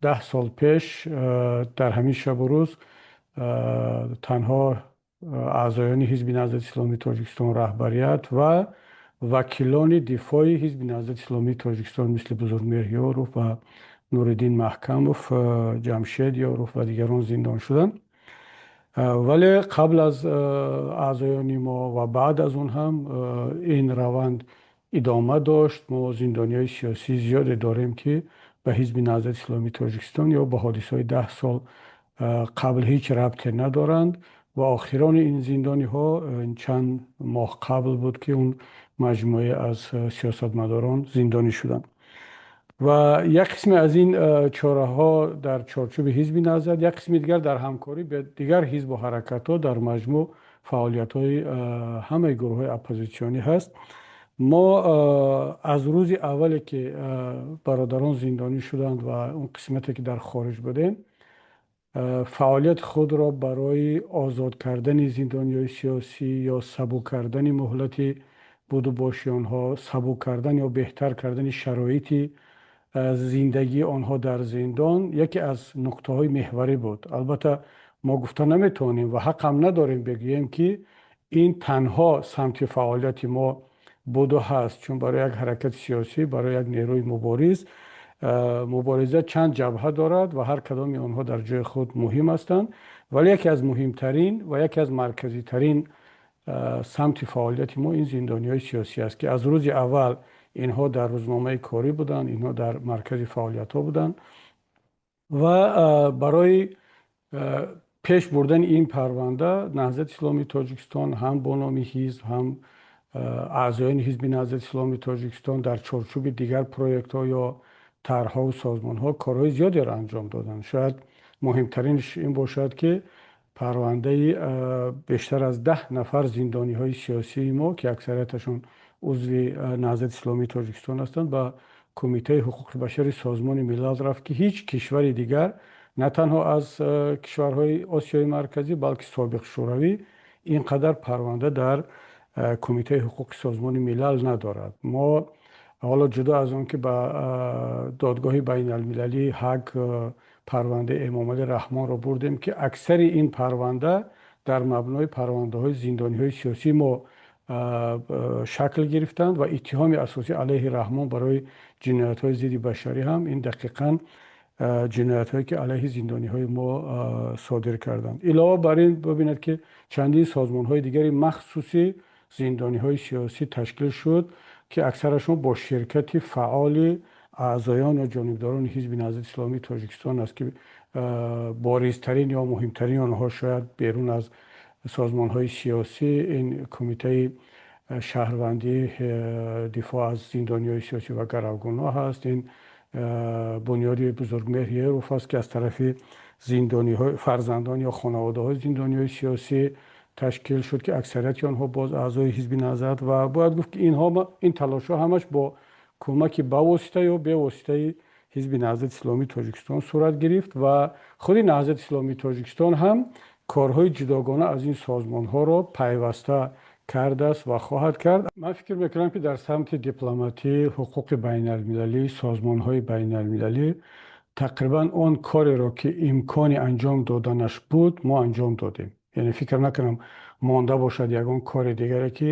10 сол пеш дар ҳамин шабу рӯз танҳо аъзоёни Ҳизби Наҳзати Исломии Тоҷикистон, раҳбарият ва вакилони дифои Ҳизби Наҳзати Исломии Тоҷикистон, мисли Бузургмеҳр Ёров ва Нуриддин Маҳкамов, Ҷамшед Ёров ва дигарон зиндон шуданд. Вале қабл аз аъзоёни мо ва баъд аз он ҳам ин раванд идома дошт. Мо зиндониҳои сиёсии зиёде дорем, ки ба Ҳизби Наҳзати Исломии Тоҷикистон ё ба ҳодисаҳои 10 сол қабл ҳеҷ рабте надоранд. Ва охирони ин зиндониҳо чанд моҳ қабл буд, ки он маҷмӯае аз сиёсатмадорон зиндонӣ шуданд. Ва як қисме аз ин чораҳо дар чорчӯби Ҳизби Наҳзат, як қисми дигар дар ҳамкорӣ бо дигар ҳизбу ҳаракатҳо, дар маҷмӯъ фаъолиятҳои ҳамаи гурӯҳҳои оппозитсионӣ ҳаст. Мо аз рӯзи аввале, ки бародарон зиндонӣ шуданд ва он қисмате, ки дар хориҷ будем, фаъолияти худро барои озод кардани зиндониҳои сиёсӣ ё сабук кардани муҳлати будубоши онҳо, сабук кардан ё беҳтар кардани шароити зиндагии онҳо дар зиндон яке аз нуқтаҳои меҳварӣ буд. Албатта, мо гуфта наметавонем ва ҳақам надорем бигӯем, ки ин танҳо самти фаъолияти мо буду ҳаст, чун барои як ҳаракати сиёсӣ, барои як нерӯи мубориз мубориза чанд ҷабҳа дорад ва ҳар кадоми онҳо дар ҷои худ муҳим ҳастанд. Вале яке аз муҳимтарин ва яке аз марказитарин самти фаъолияти мо ин зиндониҳои сиёсӣ аст, ки аз рӯзи аввал инҳо дар рӯзномаи корӣ буданд, инҳо дар маркази фаъолиятҳо буданд. Ва барои пеш бурдани ин парванда Наҳзати Исломии Тоҷикистон ҳам бо номи ҳизб, ҳам аъзоёни Ҳизби Наҳзати Исломии Тоҷикистон дар чорчӯби дигар проектҳо ё тарҳҳову созмонҳо корҳои зиёдеро анҷом доданд. Шояд муҳимтаринш ин бошад, ки парвандаи бештар аз 10 нафар зиндониҳои сиёсии мо, ки аксарияташон узви Наҳзати Исломии Тоҷикистон ҳастанд, ба Кумитаи ҳуқуқи башари Созмони Милал рафт, ки ҳеҷ кишвари дигар, на танҳо аз кишварҳои Осиёи Марказӣ, балки собиқ Шӯравӣ, ин қадар парванда дар Кумитаи ҳуқуқи Созмони Милал надорад. Мо ҳоло, ҷудо аз он ки ба Додгоҳи байналмилалии Ҳаг парвандаи Эмомалӣ Раҳмонро бурдем, ки аксари ин парванда дар мабнои парвандаҳои зиндониҳои сиёсии мо шакл гирифтанд ва иттиҳоми асосӣ алайҳи Раҳмон барои ҷиноятҳои зидди башарӣ ҳам ин дақиқан ҷиноятҳое, ки алайҳи зиндониҳои мо содир карданд. Илова бар ин, бибинед, ки чандин созмонҳои дигари махсуси зиндониҳои сиёсӣ ташкил шуд, ки аксарашон бо ширкати фаъоли аъзоён ё ҷонибдорони Ҳизби Наҳзати Исломии Тоҷикистон аст, ки боризтарин ё муҳимтарини онҳо шояд берун аз созмонҳои сиёсӣ ин Кумитаи шаҳрвандии дифоъ аз зиндониҳои сиёсӣ ва гаравгонҳо ҳаст, ин Бунёди Бузургмеҳр Ёров аст, ки аз тарафи зиндониҳо, фарзандон ё хонаводаҳои зиндониҳои сиёсӣ ташкил шуд, ки аксарияти онҳо боз аъзои Ҳизби Наҳзат. Ва бояд гуфт, ки инҳо, ин талошҳо ҳамаш бо кӯмаки бавосита ё бевоситаи Ҳизби Наҳзати Исломии Тоҷикистон сурат гирифт. Ва худи Наҳзати Исломии Тоҷикистон ҳам корҳои ҷудогона аз ин созмонҳоро пайваста кардааст ва хоҳад кард. Ман фикр мекунам, ки дар самти дипломатӣ, ҳуқуқи байналмилалӣ, созмонҳои байналмилалӣ тақрибан он кореро, ки имкони анҷом доданаш буд, мо анҷом додем. Яъне фикр накунам монда бошад ягон кори дигаре, ки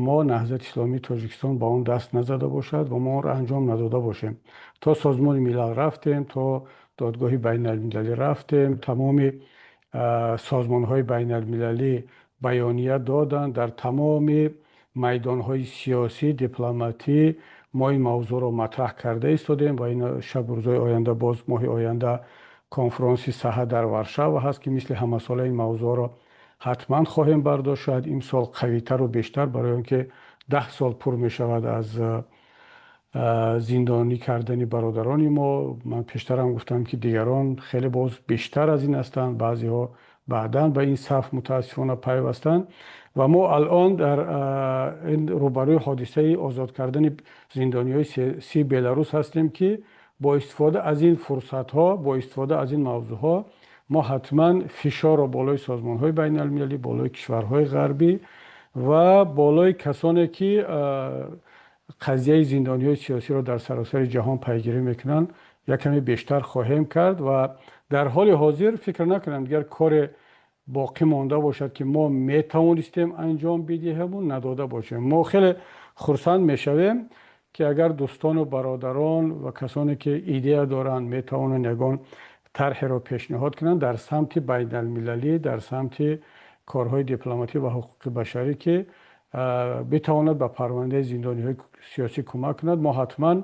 мо, Наҳзати Исломии Тоҷикистон, ба он даст назада бошад ва мо онро анҷом надода бошем. То Созмони Милал рафтем, то Додгоҳи байналмилалӣ рафтем, тамоми созмонҳои байналмилалӣ баёния доданд, дар тамоми майдонҳои сиёсӣ, дипломатӣ мо ин мавзӯъро матраҳ карда истодем. Ва ин шабу рӯзҳои оянда, боз моҳи оянда конфронси САҲА дар Варшава ҳаст, ки мисли ҳамасола ин мавзӯъро ҳатман хоҳем бардошт, шояд имсол қавитару бештар, барои он ки 10 сол пур мешавад аз зиндонӣ кардани бародарони мо. Ман пештарам гуфтам, ки дигарон хеле боз бештар аз ин ҳастанд, баъзеҳо баъдан ба ин саф мутаассифона пайвастанд. Ва мо алон дар ин рӯбарӯи ҳодисаи озод кардани зиндониҳои сиёсии Беларус ҳастем, ки бо истифода аз ин фурсатҳо, бо истифода аз ин мавзӯъҳо мо ҳатман фишорро болои созмонҳои байналмилалӣ, болои кишварҳои ғарбӣ ва болои касоне, ки қазияи зиндониҳои сиёсиро дар саросари ҷаҳон пайгирӣ мекунанд, як каме бештар хоҳем кард ва дар ҳоли ҳозир фикр накунам дигар коре боқӣ монда бошад, ки мо метавонистем анҷом бидиҳему надода бошем. Мо хеле хурсанд мешавем, ки агар дӯстону бародарон ва касоне ки идея доранд, метавонанд ягон тарҳеро пешниҳод кунанд дар самти байналмилалӣ, дар самти корҳои дипломатӣ ва ҳуқуқи башарӣ, ки битавонад ба парвандаи зиндониҳои сиёсӣ кӯмак кунад, мо ҳатман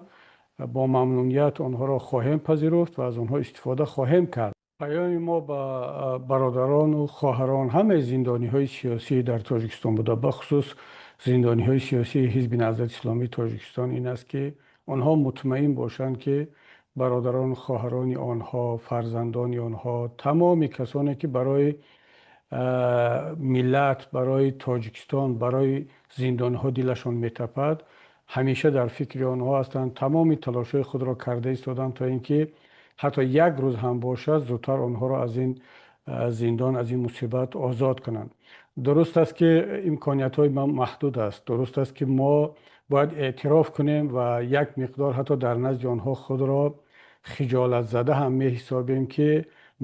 бо мамнуният онҳоро хоҳем пазируфт ва аз онҳо истифода хоҳем кард. Паёми мо ба бародарону хоҳарон, ҳамаи зиндониҳои сиёсӣ дар Тоҷикистон буда, бахусус зиндониҳои сиёсии Ҳизби Наҳзати Исломии Тоҷикистон, ин аст, ки онҳо мутмаин бошанд, ки бародарону хоҳарони онҳо, фарзандони онҳо, тамоми касоне ки барои миллат, барои Тоҷикистон, барои зиндониҳо дилашон метапад, ҳамеша дар фикри онҳо ҳастанд, тамоми талошҳои худро карда истоданд, то ин ки ҳатто як рӯз ҳам бошад, зудтар онҳоро аз ин зиндон, аз ин мусибат озод кунанд. Дуруст аст, ки имкониятҳои мо маҳдуд аст. Дуруст аст, ки мо бояд эътироф кунем ва як миқдор ҳатто дар назди онҳо худро хиҷолатзада ҳам меҳисобем, ки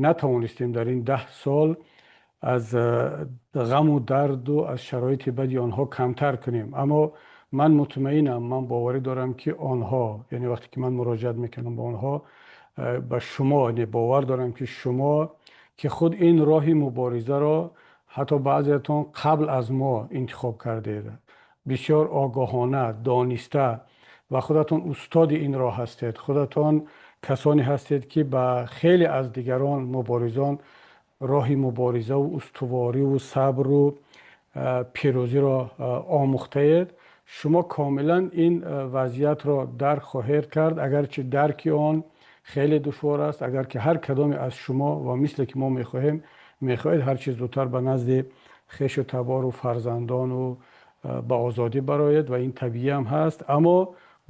натавонистем дар ин 10 сол аз ғаму дарду аз шароити бади онҳо камтар кунем. Аммо ман мутмаинам, ман боварӣ дорам, ки онҳо, яъне вақте ки ман муроҷиат мекунам ба онҳо, ба шумо, яъне бовар дорам, ки шумо, ки худ ин роҳи муборизаро ҳатто баъзеятон қабл аз мо интихоб кардед, бисёр огоҳона, дониста, ва худатон устоди ин роҳ ҳастед, худатон касоне ҳастед, ки ба хеле аз дигарон муборизон роҳи муборизаву устувориву сабру пирӯзиро омӯхтаед. Шумо комилан ин вазъиятро дарк хоҳед кард, агарчи дарки он хеле душвор аст. Агар ки ҳар кадоме аз шумо ва мисле ки мо мехоҳем, мехоҳед ҳарчи зудтар ба назди хешу табору фарзандону ба озодӣ бароед, ва ин табиӣ ҳам ҳаст, аммо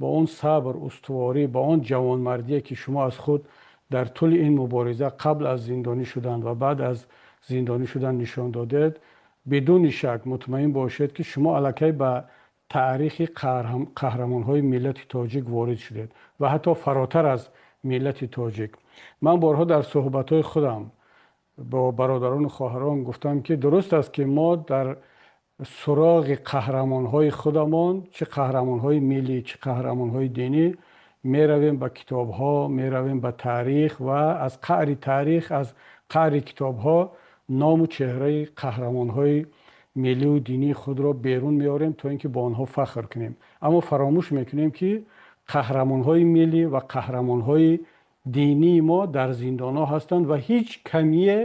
бо он сабр, устуворӣ, бо он ҷавонмардие, ки шумо аз худ дар тӯли ин мубориза қабл аз зиндонӣ шудан ва баъд аз зиндонӣ шудан нишон додед, бидуни шак мутмаин бошед, ки шумо аллакай ба таърихи қаҳрамонҳои миллати тоҷик ворид шудед ва ҳатто фаротар аз миллати тоҷик. Ман борҳо дар суҳбатҳои худам бо бародарону хоҳарон гуфтам, ки дуруст аст, ки мо дар суроғи қаҳрамонҳои худамон, чӣ қаҳрамонҳои миллӣ, чӣ қаҳрамонҳои динӣ, меравем ба китобҳо, меравем ба таърих ва аз қаъри таърих, аз қаъри китобҳо ному чеҳраи қаҳрамонҳои миллию динии худро берун меорем, то ин ки бо онҳо фахр кунем. Аммо фаромӯш мекунем, ки қаҳрамонҳои миллӣ ва қаҳрамонҳои динии мо дар зиндонҳо ҳастанд ва ҳеҷ камие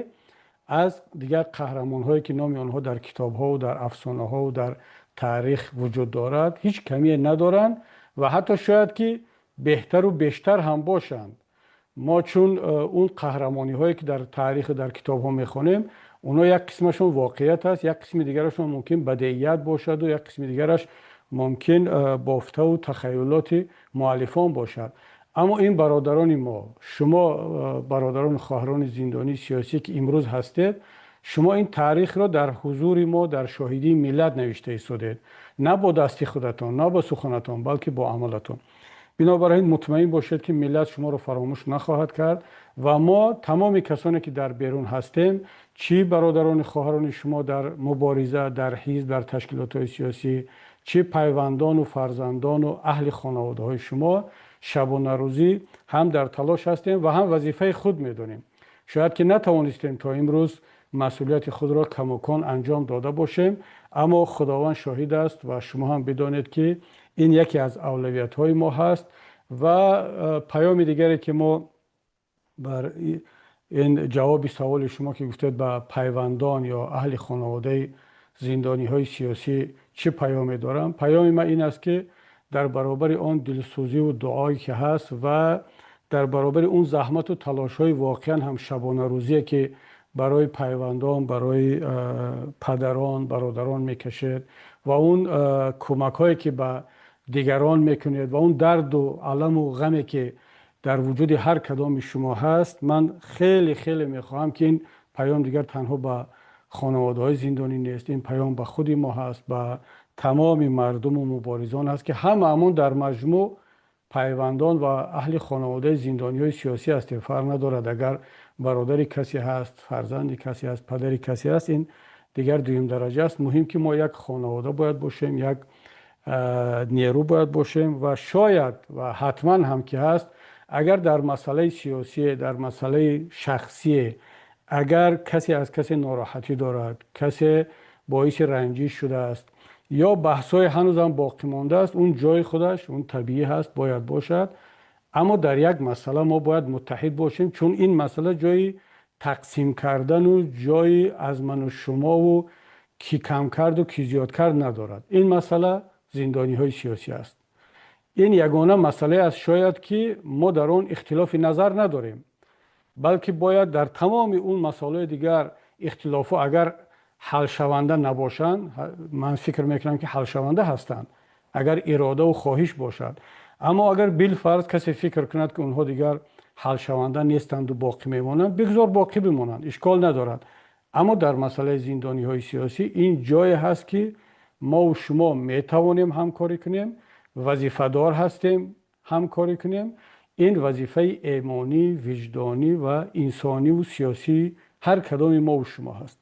аз дигар қаҳрамонҳое, ки номи онҳо дар китобҳову дар афсонаҳову дар таърих вуҷуд дорад, ҳеҷ камие надоранд ва ҳатто шояд ки беҳтару бештар ҳам бошанд. Мо чун он қаҳрамониҳое, ки дар таъриху дар китобҳо мехонем, онҳо як қисмашон воқеият аст, як қисми дигарашон мумкин бадеият бошаду як қисми дигараш мумкин бофтаву тахаюлоти муаллифон бошад. Аммо ин бародарони мо, шумо, бародарону хоҳарони зиндонии сиёсӣ, ки имрӯз ҳастед, шумо ин таърихро дар ҳузури мо, дар шоҳидии миллат навишта истодед, на бо дасти худатон, на бо суханатон, балки бо амалатон. Бинобар ин мутмаин бошед, ки миллат шуморо фаромӯш нахоҳад кард ва мо, тамоми касоне ки дар берун ҳастем, чӣ бародарони хоҳарони шумо дар мубориза, дар ҳизб, дар ташкилотҳои сиёсӣ, чӣ пайвандону фарзандону аҳли хонаводаҳои шумо, шабонарӯзӣ ҳам дар талош ҳастем ва ҳам вазифаи худ медонем. Шояд ки натавонистем то имрӯз масъулияти худро камокон анҷом дода бошем, аммо Худованд шоҳид аст ва шумо ҳам бидонед, ки ин яке аз авлавиятҳои мо ҳаст. Ва паёми дигаре, ки мо бар ин ҷавоби саволи шумо, ки гуфтед, ба пайвандон ё аҳли хонаводаи зиндониҳои сиёсӣ чӣ паёме дорам, паёми ман ин аст, ки дар баробари он дилсӯзиву дуое ки ҳаст ва дар баробари он заҳмату талошҳои воқеан ҳам шабонарӯзие, ки барои пайвандон, барои падарон, бародарон мекашед ва он кӯмакҳое ки ба дигарон мекунед ва он дарду аламу ғаме ки дар вуҷуди ҳар кадоми шумо ҳаст, ман хеле хеле мехоҳам, ки ин паём дигар танҳо ба хонаводаҳои зиндонӣ нест, ин паём ба худи мо ҳаст, ба тамоми мардуму муборизон ҳаст, ки ҳамаамон дар маҷмӯъ пайвандон ва аҳли хонаводаи зиндониҳои сиёсӣ ҳастем. Фарқ надорад, агар бародари касе ҳаст, фарзанди касе ҳаст, падари касе ҳаст, ин дигар дуюм дараҷа аст. Муҳим ки мо як хонавода бояд бошем, як нерӯ бояд бошем ва шояд ва ҳатман ҳам ки ҳаст, агар дар масъалаи сиёсие, дар масъалаи шахсие, агар касе аз касе нороҳатӣ дорад, касе боиси ранҷиш шудааст ё баҳсҳои ҳанӯзам боқӣ мондааст, он ҷои худаш, он табиӣ ҳаст, бояд бошад. Аммо дар як масъала мо бояд муттаҳид бошем, чун ин масъала ҷои тақсим кардану ҷои аз ману шумову ки кам карду ки зиёд кард надорад. Ин масъала зиндониҳои сиёсӣ аст. Ин ягона масъалае аст, шояд, ки мо дар он ихтилофи назар надорем, балки бояд дар тамоми он масолаи дигар ихтилофҳо агар ҳалшаванда набошанд, ман фикр мекунам, ки ҳалшаванда ҳастанд, агар иродаву хоҳиш бошад. Аммо агар билфарз касе фикр кунад, ки онҳо дигар ҳалшаванда нестанду боқӣ мемонанд, бигзор боқӣ бимонанд, ишкол надорад. Аммо дар масъалаи зиндониҳои сиёсӣ ин ҷое ҳаст, ки мову шумо метавонем ҳамкорӣ кунем, вазифадор ҳастем ҳамкорӣ кунем. Ин вазифаи эмонӣ, виҷдонӣ ва инсониву сиёсии ҳар кадоми мову шумо ҳаст.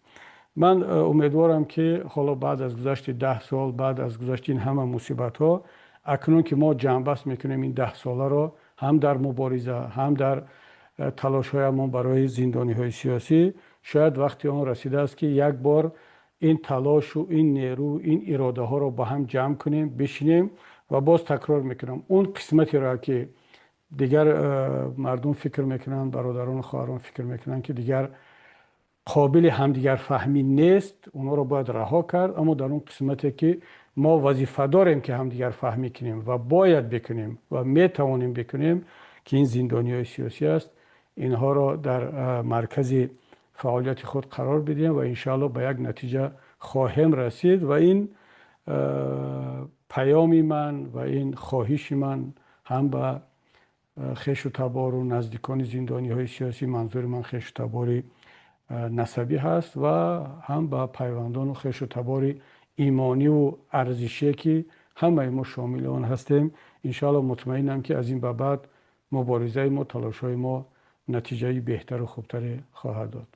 Ман умедворам, ки ҳоло баъд аз гузашти 10 сол, баъд аз гузашти ин ҳама мусибатҳо, акнун ки мо ҷамъбаст мекунем ин 10 соларо, ҳам дар мубориза, ҳам дар талошҳоямон барои зиндониҳои сиёсӣ, шояд вақти он расидааст, ки як бор ин талошу ин нерӯ, ин иродаҳоро ба ҳам ҷамъ кунем, бишинем. Ва боз такрор мекунам, он қисматеро, ки дигар мардум фикр мекунанд, бародарону хоҳарон фикр мекунанд, ки дигар қобили ҳамдигарфаҳмӣ нест, онҳоро бояд раҳо кард. Аммо дар он қисмате, ки мо вазифа дорем, ки ҳамдигарфаҳмӣ кунем ва бояд бикунем ва метавонем бикунем, ки ин зиндониҳои сиёсӣ аст, инҳоро дар маркази фаъолияти худ қарор бидиҳем ва иншоалло ба як натиҷа хоҳем расид. Ва ин паёми ман ва ин хоҳиши ман ҳам ба хешу табору наздикони зиндониҳои сиёсӣ, манзури ман хешу табори насабӣ ҳаст, ва ҳам ба пайвандону хешу табори имониву арзишие, ки ҳамаи мо шомили он ҳастем. Иншоалло мутмаинам, ки аз ин ба баъд муборизаи мо, талошҳои мо натиҷаи беҳтару хубтаре хоҳад дод.